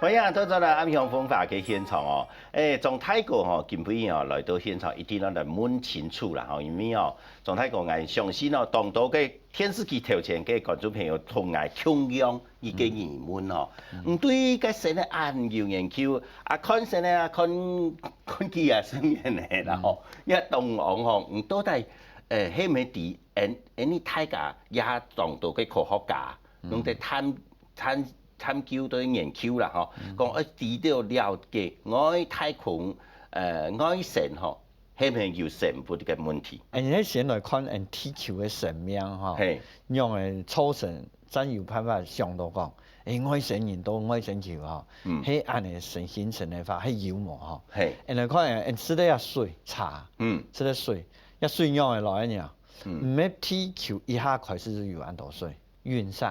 歡迎倒轉來暗香風華个現場哦！誒，鍾大哥吼，今晡日哦來到現場，一定愛來問清楚啦吼，因為哦，鍾大哥𠊎相信哦，當多个電視機頭前个觀眾朋友同𠊎共樣一個疑問哦，你對該星仔恁有研究啊，看星仔啊，看看幾啊十年了啦吼，你當旺吼，你到底誒係毋係知𠊎𠊎大家也當多个科學家，攏在探 探探究對研究啦吼，講愛知道了解外太空，呃，外星吼，係毋係有生物个問題？誒，你先來看𠊎地球个生命吼，係，仰會造成，正有辦法想到講，誒，外星人到外星球吼，嗯，係恁樣形形成个話，係有無吼？係，誒，來看誒，誒，食个水茶，嗯，食个水，這水仰會來呢？嗯，毋係地球一下開始就有恁多水。 隕石，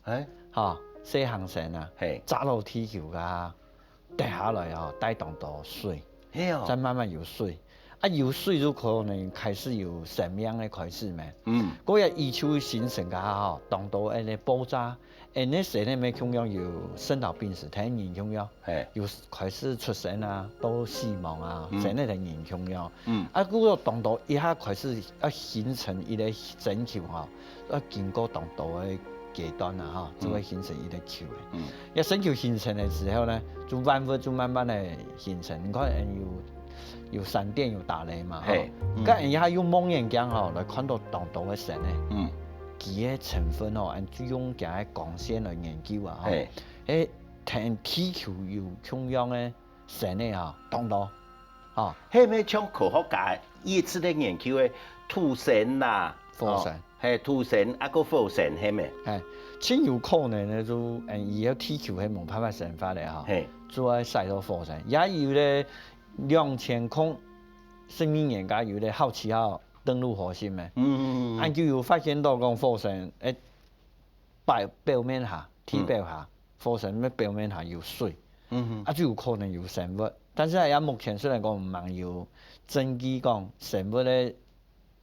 誒，吼，細行星啊，嘿，炸到地球啊，跌下來吼，帶當多水，係哦，再慢慢有水，啊有水就可能開始有生命个開始咩？嗯，過後宇宙形成个吼，當多恁樣爆炸，恁樣生命共樣有生老病死，同人共樣。 嘿，有開始出生啊，到死亡啊，嗯，生个人形樣。嗯，啊，故所當多一下開始要形成一個星球吼，要經過當多个階段啊，吼，嗯，就會形成一個球个。嗯，這星球形成个時候呢，就萬物就慢慢个形成。你看，有有閃電，有打雷嘛，吼。嘿，嗯，該人家用望遠鏡吼來看到當多个星仔，嗯，佢个成分吼，俺就用佢个光線來研究啊，吼。嘿，誒，同地球有共樣个 星仔吼，當多，吼。係毋係像科學家一直在研究个土星啦，火星，哦，係土星啊，个火星係無？係，盡有可能个就，嗯，以後地球係無辦法生活个吼，係，就愛徙到火星。也有咧，兩千空十二年間有咧好奇號登陸火星个，嗯，嗯，嗯，嗯，恁就有發現到講火星，誒， 表表面下，地表下，火星个表面下有水，嗯哼，啊就有可能有生物。但是啊，也目前雖然講毋有證據講生物个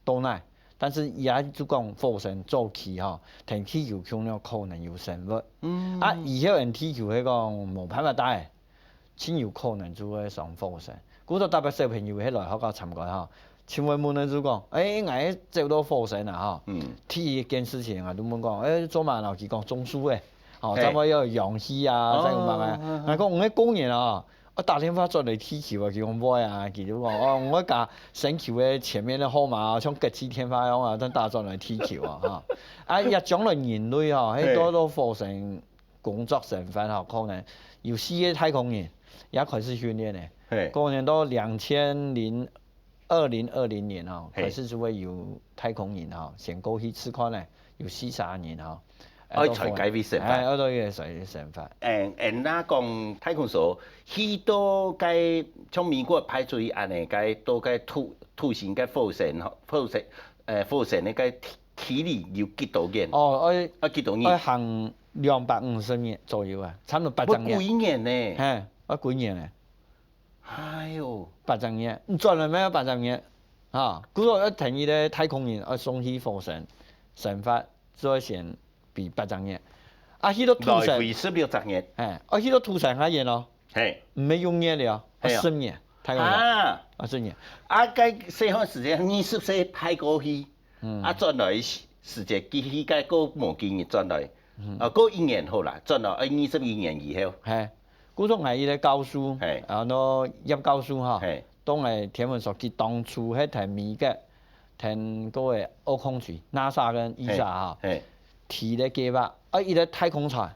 到哪，但是也就講火星早期吼，同地球共樣可能有生物。嗯，啊以後𠊎地球係講無辦法戴， 盡有可能就會上火星。故所特別小朋友係來學校參觀吼，盡會問个就講：「誒，𠊎走到火星啊吼。」嗯，第一件事情啊，就問講：「誒，做麼个？」佢講：「種樹仔，吼，嘿，正會有氧氣啊，哦，正有麼个。」哦，哦，𠊎講：「𠊎个工人啊，我打電話轉來地球啊。」佢講：「毋會啊。」佢就講：「哦，𠊎加星球个前面个號碼啊，像國際電話樣啊，正打轉來地球啊，哈。」啊，也將來人類吼，係，嘿，到到火星 工作生活吼，可能有四個太空人也開始訓練个。嘿，可能到兩千零二零二零年吼，嘿，開始就會有太空人吼，先過去試看咧，有四十個人吼，愛在該位生活。哎，愛在該位生活。嗯，嗯，該講太空梭，去到該像美國派出去恁樣，該到該土土星該火星吼，火星，呃，火星个該距離有幾多遠？哦，愛愛幾多日？愛行兩百五十日左右啊，差不多八十日。愛幾年呢？嘿，愛幾年呢？哎喲，八十日，你轉來乜愛八十日，哈，故所愛等於咧太空人愛送去火星，生活就愛先比八十日。啊，去到土星，來回十六十日。哎，啊，去到土星較遠咯，嘿，毋係用月了，啊，嘿啊。十年，太空人，啊，啊，十年。啊，該細漢時節二十歲派過去，嗯，啊，轉來時節佢去該過無幾日轉來，嗯，啊，過一年好啦，轉來愛二十一年以後。嘿，故所𠊎一个教授，嘿，然後葉教授哈，嘿，當然天文所佢當初係聽美國，聽各位奧空局NASA跟ESA哈，嘿，提个計畫，啊，一个太空船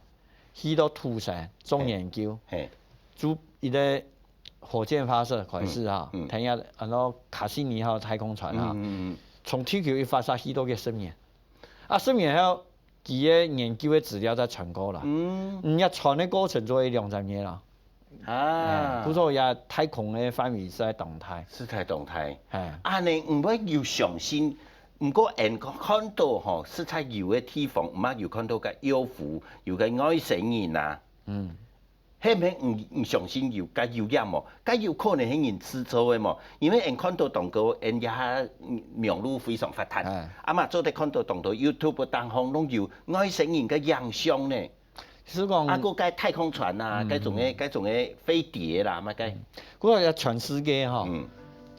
去到土星做研究，嘿，就一个火箭發射開始哈，嗯，嗯，聽下，然後卡西尼號太空船哈，嗯，嗯，嗯，從地球一發射去到个十年，啊，十年後，佢个研究个資料再傳過來，嗯，嗯，也傳个過程做一兩三年啦。啊，哎，故所也太空个範圍實在當大。實在當大。哎，恁樣毋會有相信，毋過𠊎看到吼，實在有个地方，毋係有看到个U F O，有个外星人啊。嗯，係毋係毋毋相信有，該有影無？該有可能係人製造个無？因為𠊎看到當多，𠊎這下網路非常發達，哎，啊嘛做得看到當多YouTube當中攏有外星人个影像呢。 係講，啊，過該太空船啊，嗯，該種个，該種个飛碟啦，嘛該。嗯，故所也全世界吼，嗯，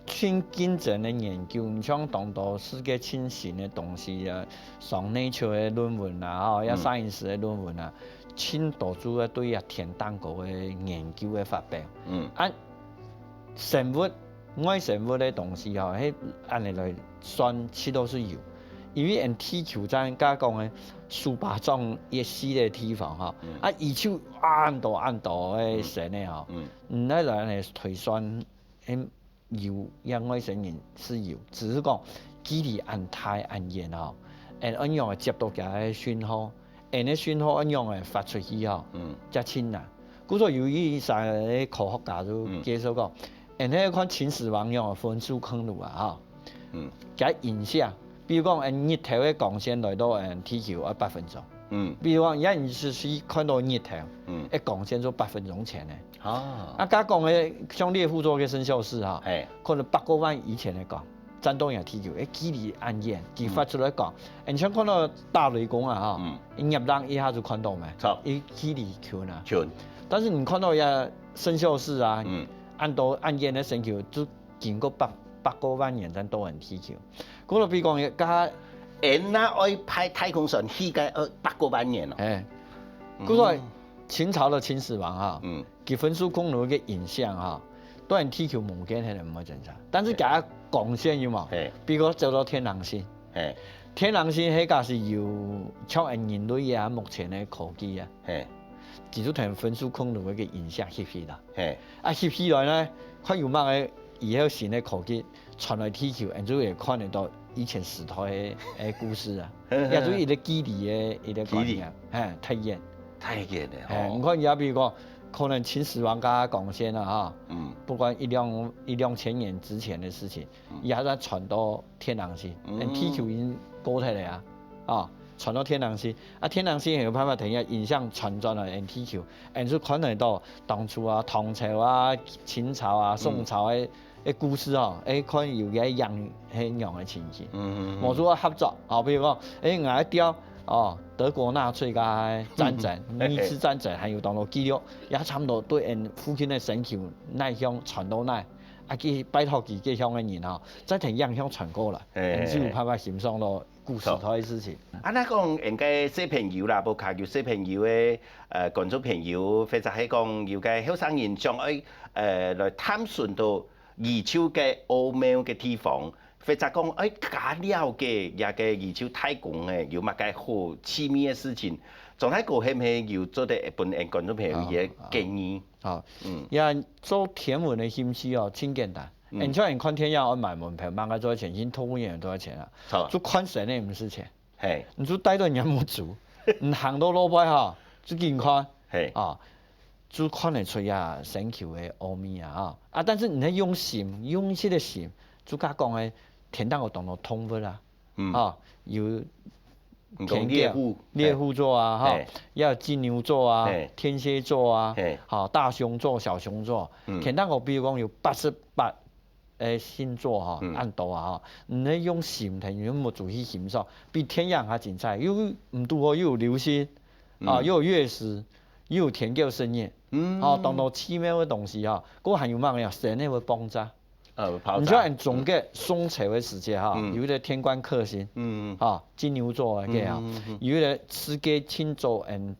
盡競爭个研究，你像當多世界盡新个東西啊，上Nature个論文啊，吼，也，嗯，Science个論文啊，盡多就係對這天頂高个研究个發表。嗯，啊，生物 外生物个東西吼，係恁樣來算，其實都係有。因為𠊎地球正个講个，手巴掌一細个地方吼，嗯，啊，宇宙恁多恁多个星个吼，嗯，嗯，你來恁樣推算，嗯，有，這外星人係有，只係講距離恁大恁遠吼，嗯，恁樣个接到佢个訊號， 𠊎个訊號恁樣个發出去吼，嗯，正盡難。故所有一儕个科學家就，嗯，介紹講，𠊎个看秦始皇用个分數空路啊，吼，嗯，佢影響，比如講，𠊎日頭个光線來到𠊎地球愛八分鐘，嗯，比如講，現在你是去看到日頭，嗯，个光線就八分鐘前个。啊，啊，佢講个像獵戶座个生肖四哈，嘿，可能百過萬以前个光， 戰鬥營地球，誒，距離恁遠，佢發出來講，嗯，你像看到打雷公啊，吼，嗯，一入冷一下就看到咩？著。一距離近啊。近。但是你看到呀，生肖四啊，嗯，恁多恁遠个星球，就經過百，百過萬年才到𠊎地球。故所比如講，佢，𠊎若愛派太空船去該，呃，百過萬年哦。誒，嗯，故所秦朝个秦始皇哈，嗯， 佢分數空路个影響哈，對𠊎地球無關係，毋會真差。但是佢个光線有無？嘿，比如講照到天狼星，嘿，天狼星該个係有像𠊎人類啊，目前个科技啊，嘿，佢就同分數空路个影響翕起來。嘿，啊，翕起來呢，看有麼个以後新个科技傳來地球，𠊎就會看得到以前時代个，个故事啊，也就一个距離个一个觀念，嘿，太遠。 太遠了吼。嘿，你看，也比如講，可能秦始皇个光線啊，哈，嗯，不管一兩，一兩千年之前个事情，嗯，佢還在傳到天狼星，嗯，地球已經過忒了啊，啊，傳到天狼星，啊，天狼星有辦法同佢影響傳轉來𠊎地球，𠊎就看得到當初啊，唐朝啊、秦朝啊、宋朝个，个故事哦，誒，看有个樣，係樣个情形。嗯，嗯，嗯。無就合作，哦，比如講，誒，𠊎一條 哦，德國納粹个戰爭，嗯，二次戰爭還有當多記錄，也差不多對𠊎附近个星球哪向傳到哪，啊，去拜託佢該向个人吼，再同影像傳過來，嘿，𠊎就有辦法欣賞到故事頭个事情。啊，若講𠊎个小朋友啦，無較有小朋友个，呃，觀眾朋友，或者係講有个後生人想愛，呃，來探尋到宇宙个奧妙个地方， 或者講，愛加了解這个宇宙太空个有麼个好趣味个事情，莊大哥係毋係有做得分𠊎觀眾朋友一个建議？好，好。嗯。也做天文个興趣哦，真簡單。嗯。你像你看電影愛買門票，買个多少錢？已經動物園多少錢啊？好。就看星个毋使錢。 嘿。你就戴到你个目珠，你行到路背吼，就緊看，嘿，啊，就看得出呀，星球个奧秘啊，啊，啊，但是你愛用心，用心个心，就甲讲个，天頂有當多动物啊，嗯，啊，有你讲猎户，天狗，猎户座啊，哈，嘿，也有金牛座啊，嘿，天蝎座啊，嘿，好，大熊座、小熊座，嗯，天顶个比如讲有八十八个星座哈，嗯，恁多啊哈，你愛用心睇，你有無注意欣赏，比電影還精彩，又毋堵好又有流星，啊，嗯，又有月食，又有天狗食日，嗯，哦，當多奇妙个東西哈，過還有麼个啊？神个會爆炸。 呃，爆炸。你像恁中國宋朝个時節哈，嗯，有一个天官克星，嗯，哈，金牛座个啊，嗯，嗯，嗯，有一个世界盡早恁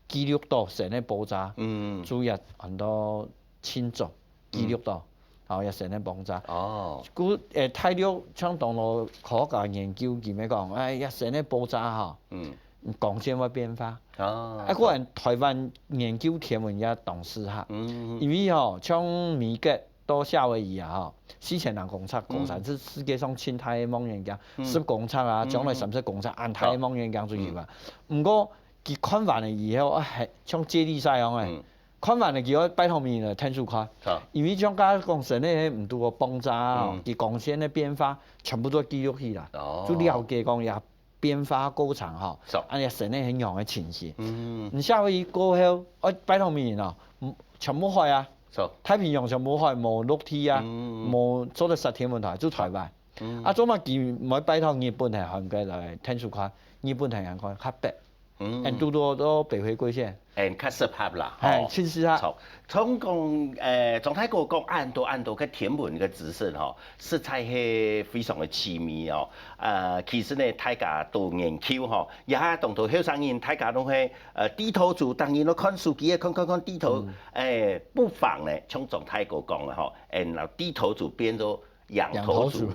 記錄到神个爆炸，嗯，主要很多盡早記錄到，嗯，好，也神个爆炸。哦，故，誒，大陸像當多科學家研究，佢們講，哎呀，神个爆炸哈，嗯，光線會變化。哦，啊，果然台灣研究天文也當適合，嗯，因為吼，像美國 到夏威夷啊，吼，四千人公尺，嗯，公尺係世界上盡大个望遠鏡，嗯，十公尺啊，嗯，將來三十公尺，恁大个望遠鏡出去嘛。嗯，毋過，佢看完了以後，啊，還像接力賽樣誒，嗯，看完了佢愛拜託你了，天主看，好，因為像剛剛講神个，毋堵好爆炸啊，嗯，佢光線个變化，全部都記錄起來，哦，就了解講呀， 變化過程吼，是，恁樣神个很樣个情形。嗯，你夏威夷過後，哎，拜託你哦，嗯，全部海啊，是，太平洋全部海，無陸地啊，嗯，無做得射天文台，就台灣。嗯，啊，做麼佢毋愛拜託日本同韓國來天主看，日本同韓國較北，嗯，恁堵堵到北回歸線。 恁較適合啦，哎，吼。盡適合。著，像講，誒，莊大哥講恁多恁多个天文个知識吼，實在係非常个趣味哦。呃，其實呢，大家多研究吼，也當多後生人，大家攏係，呃，低頭族，逐日都看手機，看看看地圖，嗯，誒，不妨呢，像莊大哥講个吼，誒，然後低頭族變做 仰頭族。仰頭族。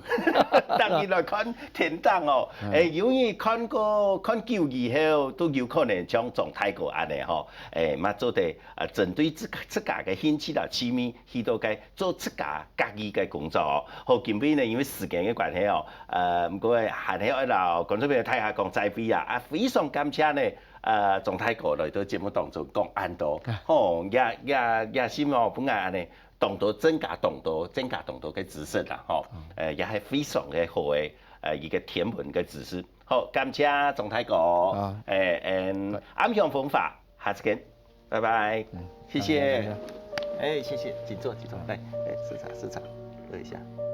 逐日來看天頂哦，嗯，誒，有人看過，看久以後，都有可能像莊大哥恁樣吼，誒，嘛做得，呃，針對自家，自家个興趣啦、趣味，去到該做自家家己个工作哦。好，今晡日呢，因為時間个關係哦，呃，毋過還係愛摎觀眾朋友大家講再會啊，啊，非常感謝呢，呃，莊大哥來到節目當中講恁多，啊，吼，也，也，也希望分𠊎恁樣 當多增加當多，增加當多个知識啦，吼，嗯，誒，也係非常个好个，呃，一个天文个知識。好，感謝莊大哥，啊，誒，嗯，對，暗香風華，下次見，拜拜，嗯，謝謝，感謝，感謝。誒，謝謝，請坐，請坐，來，誒，試茶，試茶，喝一下。